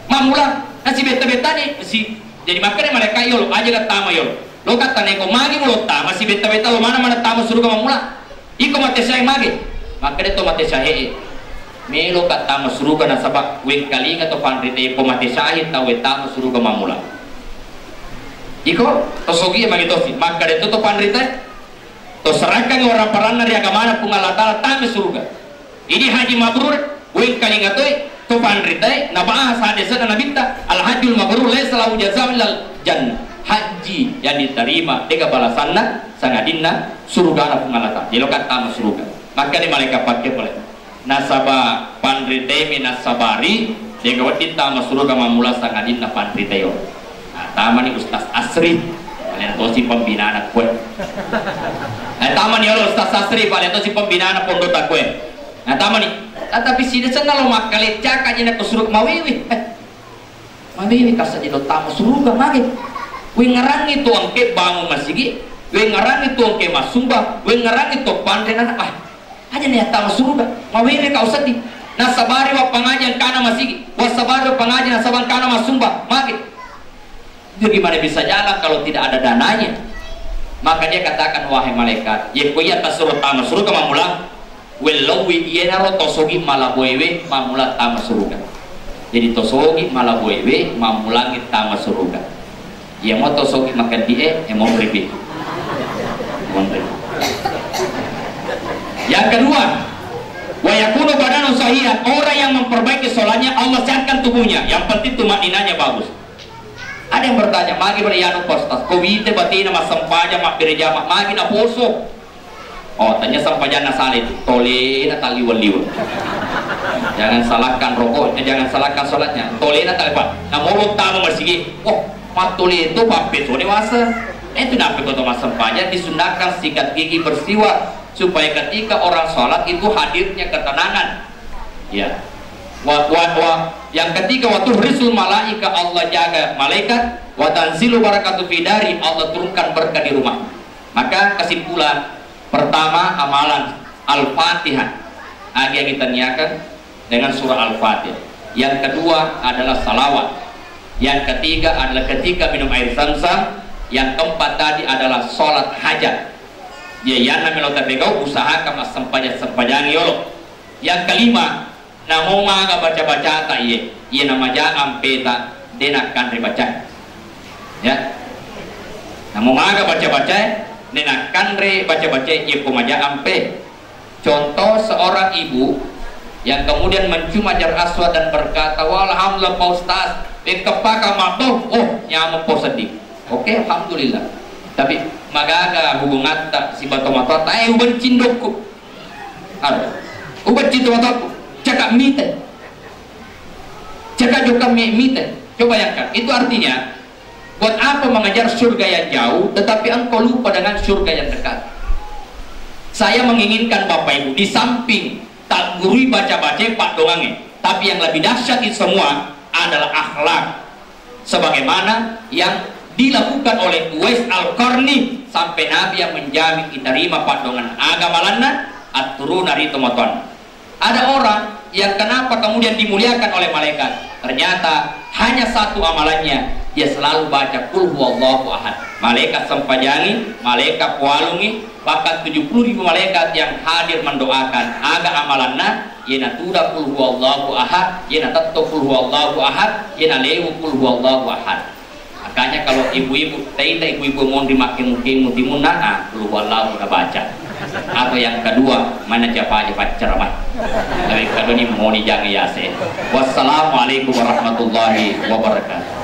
Mamula, nasi betta-bettani, si, jadi makanya mereka yolo, aja tama yolo. Lo kata neko magi mulo tama, si betta-betta lo mana mana tama surga mamula. Iko mate syahid mage. Makkeda to mate syahid e, meloka tama suruga nasaba wengkalinga to panrita e ko mate syahid tau e tama suruga mammula. Iko to sogi e mage tosi. Makkeda to to panrita e, to serakkangi orang paranna ri agamana Puang Allah Taala tama suruga. Ini haji mabrur, wengkalinga to e to panrita e, nabahas hadisna Nabitta, al hajjul mabrur laisa lahu jazaa'un illal jannah. Haji yang diterima dega balasanna sangadinna surugana Puang Allah Taala. Meloka tama suruga. Makkeda malaikat pakke pole. Nasaba panrita e mi nassabari, dega wedding tama suruga mammula sangadinna panrita e. Nah, tamani Ustaz Asri, pale tosi pembinana kue. Eh, tamani olo Ustaz Asri, pale tosi pembinana pondota kue. Nah, tamani. Ah, tapi sida senna lo makkaleccaka je nako suruga mawiwi. Eh, Mamewe kasaddi lo tama suruga mage. Wengngerangi to engke bangun masigi, wengngerangi to engke massumba, wengngerangi to panre nana, ah, aja nih tama suruga. Mamewe kau seddi. Nasabari wa pangaji engkana masigi, wasabari wa pangaji nasaba engkana massumba, mage. Bagaimana bisa jalan kalau tidak ada dananya? Maka dia katakan, wahai malaikat, ye ko iya tasuro tama suruga mammula, Wellauwi iyanaro tosogi malaboewe mammula tama suruga. Jadi tosogi malaboewe mammulangi tama suruga. Iyamo tosogi makeddi e, e monripi. Monri. Yang kedua, wa yakunu badanu sahihan, orang yang memperbaiki sholatnya Allah sehatkan tubuhnya. Yang penting tumaninanya bagus. Ada yang bertanya, magi pada yanu Pak Ustaz, ko wite batena massempajang mabbere jama, magi naposo. Oh, tanya sempajanna sala itu. Tolena taliweng-liweng. Jangan salahkan rokoknya, jangan salahkan sholatnya. Tolena tali, Pak. Namolo tama masigi. Wah, matole itu pappesone wasa. Eh, itu nape kau masempajang disunnahkan sikat gigi bersiwak supaya ketika orang sholat itu hadirnya ketenangan. Ya. Wa, wa, wa, yang ketiga, wa tuhrisul malaika, Allah jaga malaikat, wa tanzilu barakatu fidari, Allah turunkan berkah di rumah. Maka kesimpulan, pertama amalan Al-Fatihah. Agi-agi taniakan dengan surah Al-Fatihah. Yang kedua adalah salawat. Yang ketiga adalah ketika minum air zam-zam. Yang keempat tadi adalah sholat hajat. Ya, yana melo tapegau usahakan massempajang-sempajang yolo. Yang kelima, namo maga baca-bacata iye, iye namaja ampeta de nakkanre baca. Ya. Namo maga baca-baca, Nenakkanre baca-baca yekko maja ampe. Contoh seorang ibu yang kemudian mencium Hajar Aswad dan berkata, "Wah, alhamdulillah Pak Ustaz, pekkepaka mabau, oh, nyameng pau seddi." Oke, alhamdulillah. Tapi magaga hubungatta sibato matoatta, eh, ubencing dokku. Aduh, ubencing to matoakku. Cakap mite. Cakap jokka mi-, mite. Coba bayangkan, itu artinya buat apa mengejar surga yang jauh, tetapi engkau lupa dengan surga yang dekat? Saya menginginkan Bapak Ibu, di samping tak gurui baca-baca pak dongange, tapi yang lebih dahsyat itu semua adalah akhlak. Sebagaimana yang dilakukan oleh Uwais Al-Qarni, sampai Nabi yang menjamin diterima pak dongan agamalanna, atturuna rito matoanna. Ada orang yang kenapa kemudian dimuliakan oleh malaikat? Ternyata hanya satu amalannya, dia selalu baca Qul Huwallahu Ahad. Malaikat sempajangi, malaikat poalungi, bahkan tujuh puluh ribu malaikat yang hadir mendoakan. Aga amalanna? Yena tuda Qul Huwallahu Ahad, yena tetto Qul Huwallahu Ahad, yena lewu Qul Huwallahu Ahad. Makanya kalau ibu-ibu, taita ibu-ibu monri makkemu-kemu timunna, ah, Qul Huwallahu nabaca. Atau yang kedua, mana siapa aja pacar mah. Tapi kalau ini mau nih jangan ya sih. Wassalamualaikum warahmatullahi wabarakatuh.